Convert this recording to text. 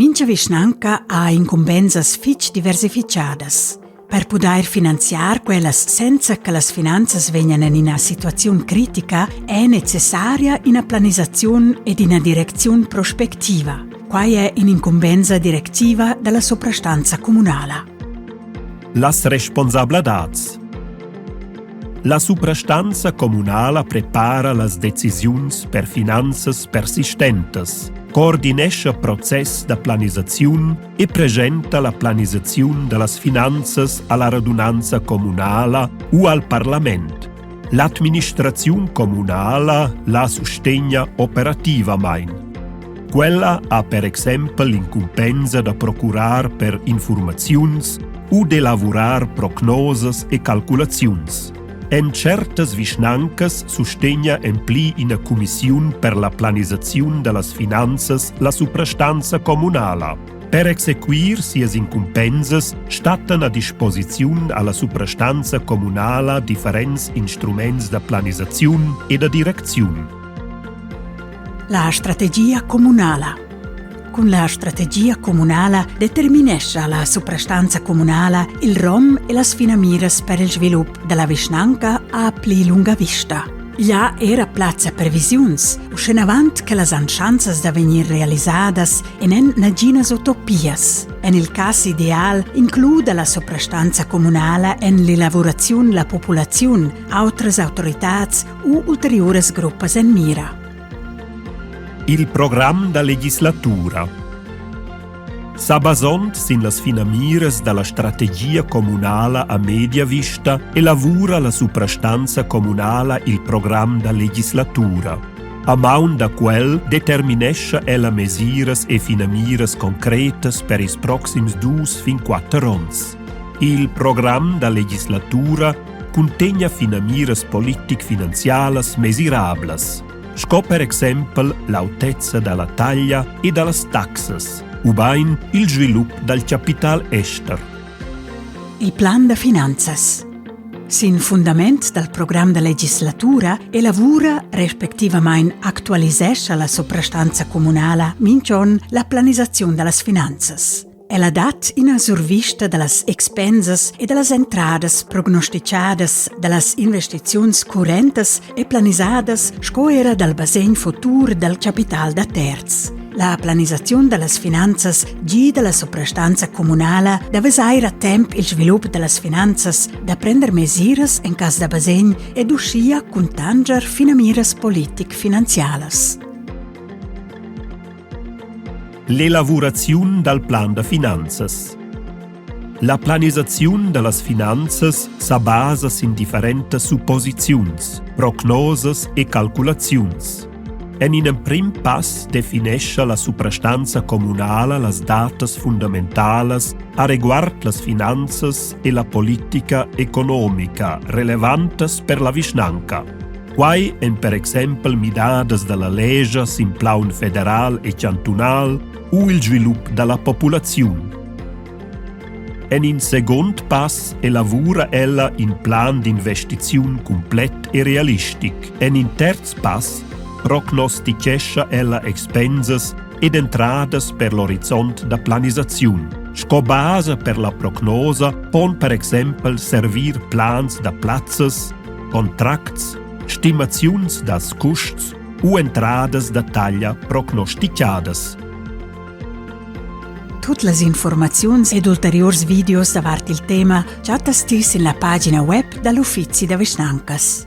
Mincha vischnanca ha incumbensas fitg diversifichadas. Per pudair finanziar quellas senza che las finanzas vegnan en ina situaziun critica è necessaria ina planisaziun ed ina direcziun prospectiva. Quai è in'incumbensa directiva da la suprastanza communala. Las responsabladads. La suprastanza communala prepara las decisiuns per finanzas persistentas, coordinescha process da planisaziun e presenta la planisaziun da las finanzas alla radunanza communala u al parlament. L'administraziun communala la sustegna operativamain. Quella ha per exempel l'incumbensa da procurar per informaziuns u d'elavurar prognosas e calculaziuns. En certas vischnancas sustegna en pli ina cumissiun per la planisaziun da las finanzas la suprastanza communala. Per exequir sias incumbensas stattan a disposiziun alla suprastanza communala differents instruments da planisaziun e da direcziun. La strategia communala. Cun la strategia communala determinescha la suprastanza communala il rom e las finamiras per il svilup da la vischnanca a pli lunga vista. Ja era plazza per visiuns, uschenavant che las han schanzas da vegnir realisadas e n'èn naginas utopias. En il cas ideal includa la suprastanza communala en l'elavuraziun la populaziun, autras autoritads u ulteriuras gruppas en mira. Il program da legislatura. Sa basond sin las finamiras da la strategia communala a media vista elavura la suprastanza communala il program da legislatura. A maun da quel determinescha ella mesiras e finamiras concretas per ils proxims dus fin quatter onns. Il program da legislatura cuntegna finamiras politic-finanzialas mesirablas, sco per exempel l'autezza da la taglia e da las taxas, ubain il svilup dal chapital ester. Il plan da finanzas. Sin fundament dal program da legislatura elavura respectivamain actualisescha la suprastanza communala mintg'onn la planisaziun da las finanzas. Ella dat ina survista da las expensas e da las entradas prognostichadas, da las investiziuns currentas e planisadas sco era dal basegn futur dal chapital da terz. La planisaziun da las finanzas gida la suprastanza communala da vesair a temp il svilup da las finanzas, da prender mesiras en cas da basegn ed uschia cuntanscher finamiras politic-finanzialas. L'elavuraziun dal plan da finanzas. La planisaziun da las finanzas sa basa sin differentas supposiziuns, prognosas e calculaziuns. En in emprim pass definescha la suprastanza communala las datas fundamentalas areguard las finanzas e la politica economica relevantas per la vischnanca. Quai èn per exempel midadas da la lescha sin plaun federal e chantunal u il svilup da la populaziun. En in segund pass elavura ella in plan d'investiziun cumplet e realistic. En in terz pass prognostichescha ella expensas ed entradas per l'orizont da planisaziun. Sco basa per la prognosa pon per exempel servir plans da plazzas, contracts, stimaziuns da custs u entradas da taglia prognosticadas. Tut las informaziuns ed ulteriurs videos davart il tema chattas ti sin la pagina web da l'Uffizi da vischnancas.